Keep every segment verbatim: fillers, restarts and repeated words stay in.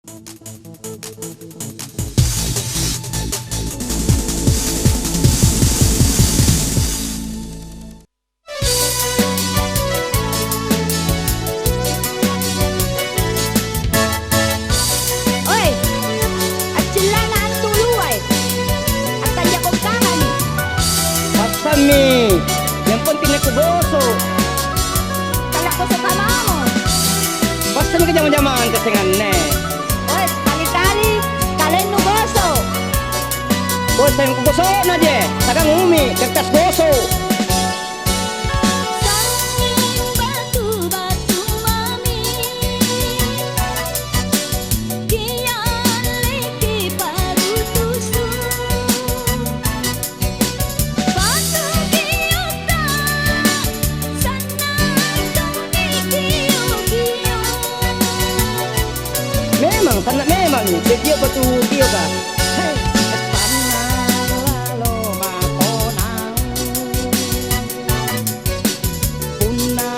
Oi, accillana antu uluae, attanjako kangani. Passammi, yang penting nakkugoso. Tala goso kamamo. Passammi kajama-jamang kesenganne. Oi, kali-kali kalennu goso. Boseng kugoso'na je, tagang umi, kertas goso. Sangnging batu-batu mami, kialleki parutusu. Batu kiota, sannang tommi kio-kio. Memang, sanna' memang, kio batu kioka. Hei, sanna' lalo mako naung. Punna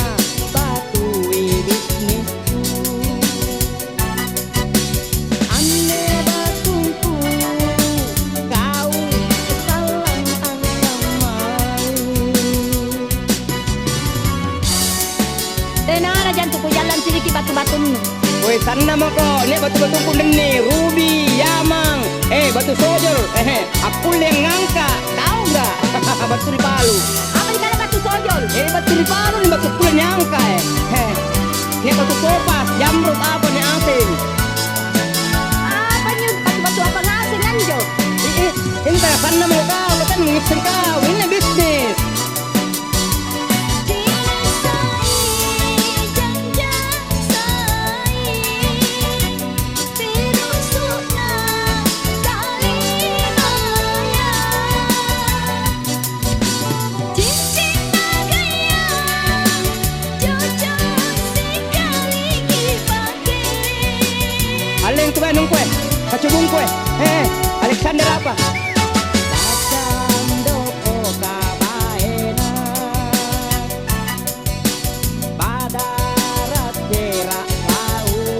batui bisnisku, anne batungku, kau sallang angkammai. Tenana jantu kujallang siliki batu-batunnu. Woi, sanna' mako, nia' batu-batungku nenni, rubi, yamang, eh, batu sojol, ehe, akkulle ngangka, tau nggak? Battu ri Palu. Apa nikana batu sojol? Eh, battu ri Palu ni batu kulle niangka, eh. Heh. Nia' batu topas, jamrut, apa nia' aseng. Apa njo batu-batu apa ngaseng anjo? Ih, ih, entah, sanna' mako kau, kan ngisseng kau, ini bisnis. Alleng tu bainungkue, kacubungkue, eh, Alexander apa? Pacandoko kabaena, padara cera' lauru,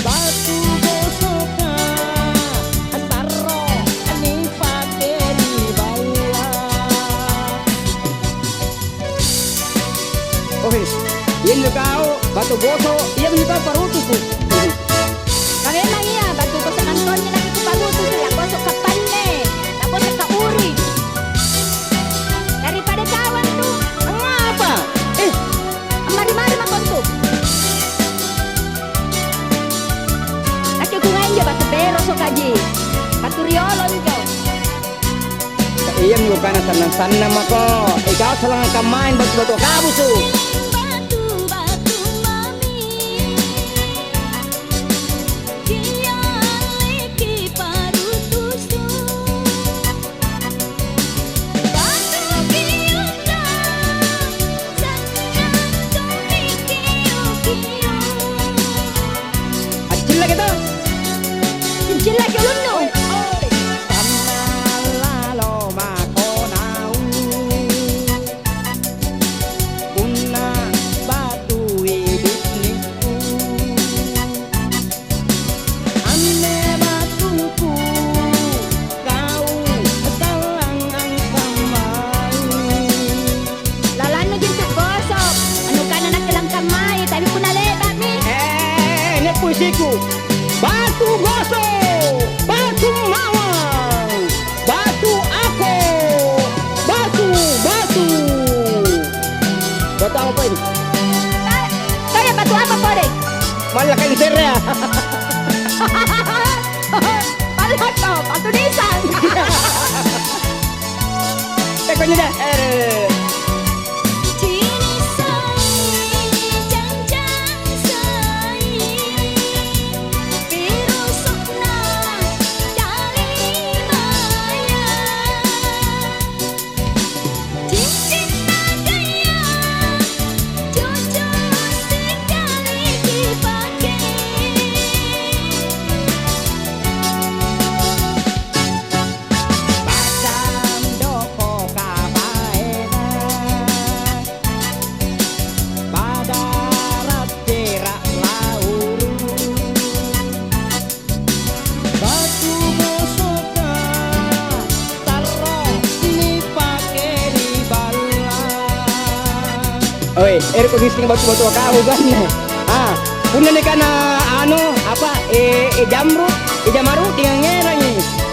batu bosoka sarro nipake ri baua. Ohe, ianjo kau batu boso, iaminjo kau parutuku. Ka memang ia, batu boso antonja laki kuparutuki, laboso kapanne, laboso kauri. Daripada kau antu. Angngapa? Eh, ammari-mari mako antu. Nakke kungai injo batu berosokaji, batu riolo injo. Iami kukana sannang-sannang mako. Ikau sallang kammain batu-batu kabusu. Batu-batu mami, kialleki parutusu. Batu kiutta, sannang tommi kio-kio. Accillaki to. Cincillaki ulunnu. Oi, oi. Sannang lalo mako naung. Punna batui bisnisku. Anne batungku, kau sallang angkammai. Lalannu jintu gosok, anu kana nakke langkammai, tapi punna le'ba'mi. Eh, nia' puisiku. Batu gosok, batu mawang, batu ako, batu, batu. Batu apa ini? Ka-, kaya batu apa pole? Malla' kaeng serea. Malla' to, batu nisan. Tekonjo deh. Eh. Cincinna gaya, cocok sekali dipakai. Padang doko kabaena, Ero' kugissengi batu-batua kau ganne. Ah, punna nikana anu, apa, eh, eh, jamru, eh, jamaru, tingangngerangi.